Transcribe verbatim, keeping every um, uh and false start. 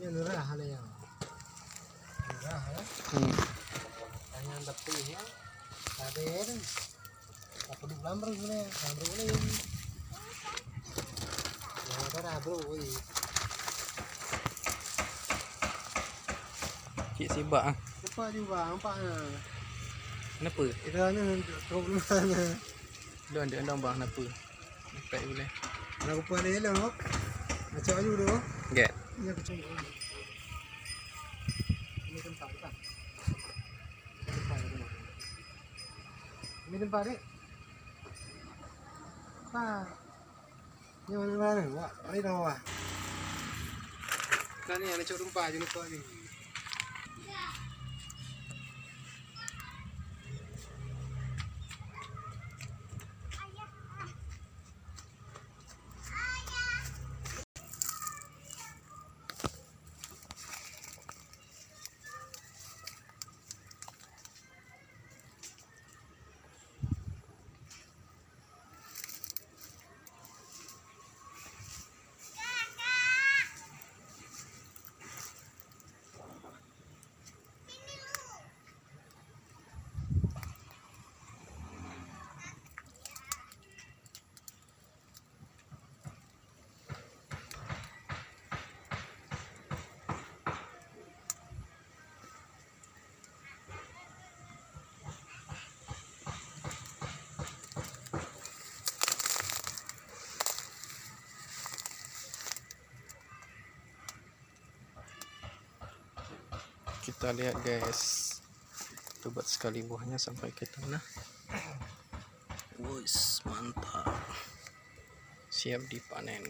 Nyan lurah hana nyan. Lurah, ya. Hmm. Tangan tapi, ya. Ada, ya, tu. Apa dua belas baru ni? Baru ni. Ya, dah, dah, bro, woi. Cik sibak, ah. Nampak juga, nampak, ah. Kenapa? Kita ni, trok mana? Dah, dah, dah, bang, kenapa? Nampak boleh. Nak rupa ni elok. Macam ayu tu. Get. Ni aku cari. Ini tempat, tempat. Ini tempat, dek. Pak. Ni mana, mana? Wah, mari dah, wah. Kan ni, ada cok tumpah je ni, kau ni. Kita lihat, guys. Tubat sekali buahnya sampai ke tanah. Wuss, mantap. Siap dipanen.